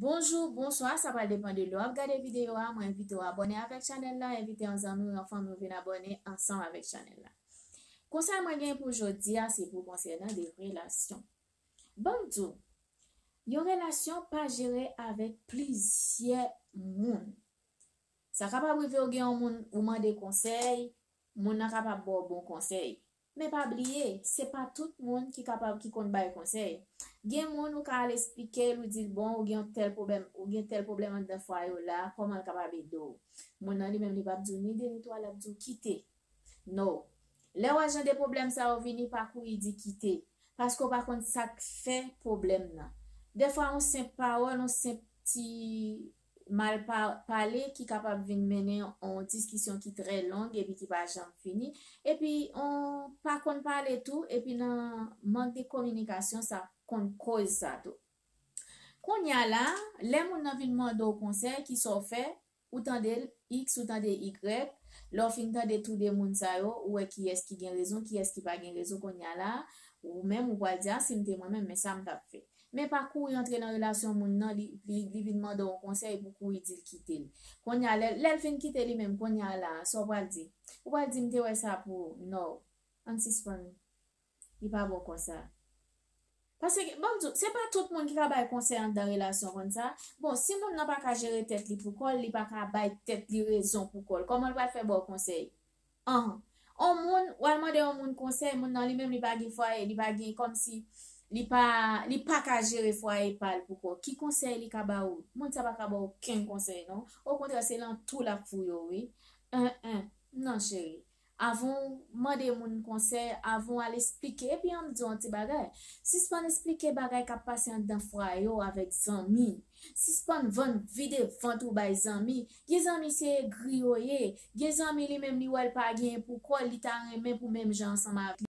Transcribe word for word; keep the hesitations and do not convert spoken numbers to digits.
Bonjou, bonswa, sa pral depann de lè w ap gade videyo a. Mwen envite w abòne avèk chanèl la, envite yon zanmi w, yon fanmi w vin abòne ansanm avèk chanèl la. Konsèy mwen gen pou jodi a, se pou konsènan de relasyon. Ban m di w, yon relasyon pa jere avèk plizyè moun. Sa kapab rive w gen yon moun ou mande konsèy, moun nan kapab ba w bon konsèy. Men pa bliye, se pa tout moun ki kapab, ki konn bay konsèy. Gen moun ou ka al esplike l, ou di l, bon, ou gen yon tèl pwoblèm, ou gen tèl pwoblèm anndan fwaye w la, kòman l kapab ede w? Moun nan li menm li p ap di w ni de ni twa, l ap di w kite. No. Lè w wè jan de pwoblèm sa yo vini, pa kouri di kite. Paske w pa konn sa k fè pwoblèm nan. Dèfwa, yon senp pawòl, yon senp ti mal pa- pale ki kapab vin mennen yon diskisyon ki trè long epi ki pa janm fini. Epi, on pa konn pale tou, epi nan mank de kominikasyon, sa konn koz sa tou. Kounye a la, lè moun nan vin mande w konsèy, ki sa w fè? Ou tande l, X, ou tande Y. Lè w fin tande tou de moun sa yo, ou wè kiyès ki gen rezon, kiyès ki pa gen rezon kounye a la. Ou menm, ou pral di, a, si m te mwen menm, men sa m t ap fè. Men pa kouri antre nan relasyon moun nan, li, li, li vin mande w konsèy pou kouri di l kite l. Kounye a, lè, lè l fin kite li menm, kounye a la, sa w pral di? Ou pral di, m te wè sa pou ou. No. Ann sispann. Li pa bon konsa. Paske, ban m di w, se pa tout moun ki ka bay konsèy anndan relasyon konsa. Bon, si moun nan pa ka jere tèt li pou kò l, li pa ka bay tèt li rezon pou kò l, kòman l pral fè ba w konsèy? An. On moun, w al mande yon moun konsèy, moun nan li menm li pa gen fwaye, li pa gen kòmsi, li pa, li pa ka jere fwaye pa l pou kò. Ki konsèy li ka ba ou? Moun sa pa ka ba w okenn konsèy, non. Okontrè, se lan tou l ap fouye w, wi. En, en. Non, cheri. Avan w mande moun konsèy, avan w al esplike, epi an m di w yon ti bagay. Sispann esplike bagay k ap pase anndan fwaye w avèk zanmi. Sispann vann vide vant ou bay zanmi. Gen zanmi se egri yo ye. Gen zanmi li menm li wè l pa genyen pou kò l, li ta renmen pou menm jan ansanm avèk li.